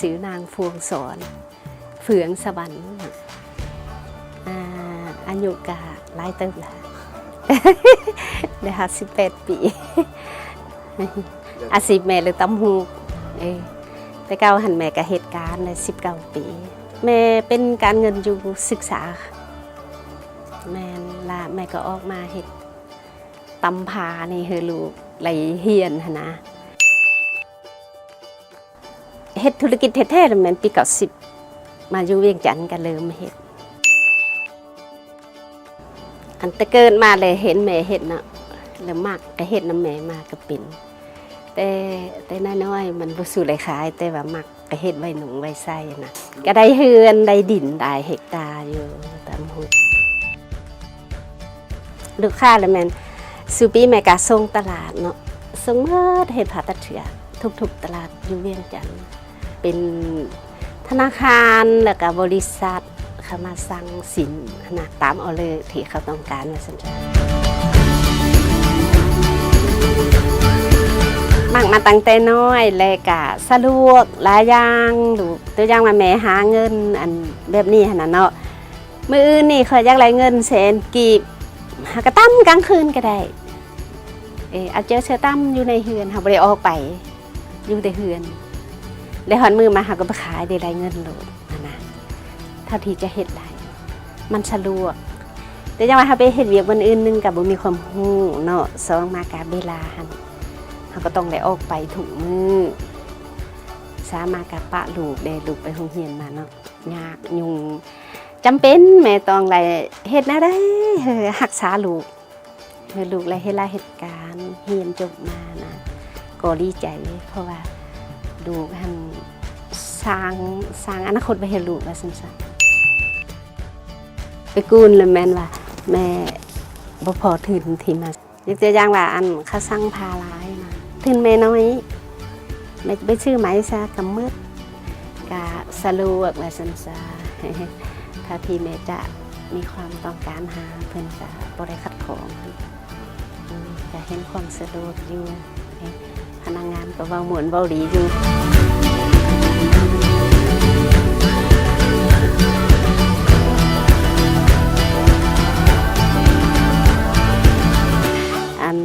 ຊື່ນາງພວງສອນ ເຟືອງສະຫວັນ ອາ ອາຍຸກະຫຼາຍເຕີບແລ້ວ ໄດ້ຫ້າສິບແປດປີ ອາຊີບແມ່ເລີຍຕຳຫູກ ເອີ ແຕ່ເກົ່າຫັ້ນແມ່ກະເຮັດການໄດ້ສິບເກົ້າປີ ແມ່ເປັນການເງິນຢູ່ສຶກສາ ແມ່ນລະ ແມ່ກໍອອກມາເຮັດ ຕຳພານີ້ໃຫ້ລູກໄດ້ຮຽນຫັ້ນນະ ເຮັດທຸລະກິດແທ້ໆ ລະແມ່ນປີເກົ້າສິບ ມາຢູ່ວຽງຈັນກະເລີ່ມເຮັດ ອັນແຕ່ເກີດມາແລະເຫັນແມ່ເຮັດເນາະ ລະມັກກະເຮັດນຳແມ່ມາກະເປັນ ແຕ່ ແຕ່ນ້ອຍໆ ມັນບໍ່ສູ້ໄດ້ຂາຍ ແຕ່ວ່າມັກ ກະເຮັດໄວ້ນຸ່ງໄວ້ໃສ່ນະ ກະໄດ້ເຮືອນໄດ້ດິນຫຼາຍເຮັກຕາຢູ່ຕາມຫູ ລູກຄ້າລະແມ່ນ ສູ່ປີແມ່ກະສົ່ງຕະຫຼາດເນາະ ສົ່ງໝົດເຮັດຜ້າຕັດເສື້ອທຸກໆຕະຫຼາດຢູ່ວຽງຈັນ ເປັນທະນາຄານ ແລ້ວກະບໍລິສັດ ເຂົາມາສັ່ງສິນຫັ້ນນະ ຕາມອໍເດີທີ່ເຂົາຕ້ອງການວ່າຊັ້ນຊະ ມັກມາຕັ້ງແຕ່ນ້ອຍ ແລະກະສະດວກຫຼາຍຢ່າງລູກ ຕົວຢ່າງວ່າແມ່ຫາເງິນອັນແບບນີ້ຫັ້ນນະເນາະ ມື້ອື່ນນີ້ຂ້ອຍຢາກໄດ້ເງິນແສນກີບ ເຮົາກະຕຳກາງຄືນກະໄດ້ ເອີ ເອົາເຈີເສື້ອຕຳຢູ່ໃນເຮືອນ ເຮົາບໍ່ໄດ້ອອກໄປ ຢູ່ແຕ່ເຮືອນ ແລະຮອດມື້ມາເຮົາກໍໄປຂາຍ ໄດ້ໄດ້ເງິນໂລດຫັ້ນນະ ເທົ່າທີ່ຈະເຮັດໄດ້ ມັນສະດວກ ແຕ່ຢ່າງວ່າເຮົາໄປເຮັດວຽກບ່ອນອື່ນ ໜຶ່ງກໍບໍ່ມີຄວາມຮູ້ເນາະ ສອງມາກໍເວລາຫັ້ນ ເຮົາກໍຕ້ອງໄດ້ອອກໄປທຸກມື້ ສາມາກໍປະລູກເດ້ ລູກໄປໂຮງຮຽນມາເນາະ ຍາກຫຍຸ້ງ ຈຳເປັນແມ່ຕ້ອງໄດ້ເຮັດແນວໃດໃຫ້ຮັກສາລູກ ໃຫ້ລູກໄດ້ເຮັດລາເຮັດການ ຮຽນຈົບມານະ ກໍດີໃຈ ເພາະວ່າລູກຫັ້ນສ້າງ ສ້າງອະນາຄົດໄວ້ໃຫ້ລູກວ່າຊັ້ນຊະ ແຕ່ກ່ອນລະແມ່ນວ່າແມ່ບໍ່ພໍທຶນທີ່ມາ ຍົກຕົວຢ່າງວ່າ ອັນ ເຂົາສັ່ງຜ້າລາຍນະ ທຶນແມ່ນ້ອຍ ແມ່ໄປຊື້ໃໝ່ຊະກະໝົດ ກະສະດວກວ່າຊັ້ນຊະ ເທົ່າທີ່ແມ່ຈະມີຄວາມຕ້ອງການຫາ ເພິ່ນກະບໍ່ໄດ້ຂັດຂອງ ກະເຫັນຄວາມສະດວກຢູ່ ພະນັກງານກໍເວົ້າມ່ວນເວົ້າດີຢູ່ ອັນ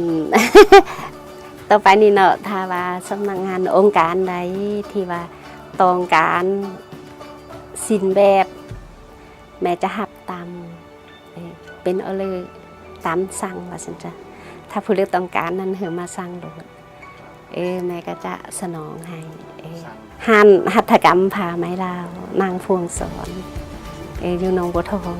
ຕໍ່ໄປນີ້ເນາະ ຖ້າວ່າສຳນັກງານອົງການໃດທີ່ວ່າຕ້ອງການສິ້ນແບບ ແມ່ຈະຮັບຕາມ ເອີ ເປັນອໍເດີຕາມສັ່ງວ່າຊັ້ນຊະ ຖ້າຜູ້ໃດຕ້ອງການນັ້ນ ໃຫ້ມາສັ່ງໂລດ ເອີ ແມ່ກໍຈະສະໜອງໃຫ້ ເອີ ຮ້ານຫັດຖະກຳຜ້າໄໝລາວ ນາງພວງສອນ ເອີ ຢູ່ໜອງບົວທອງ.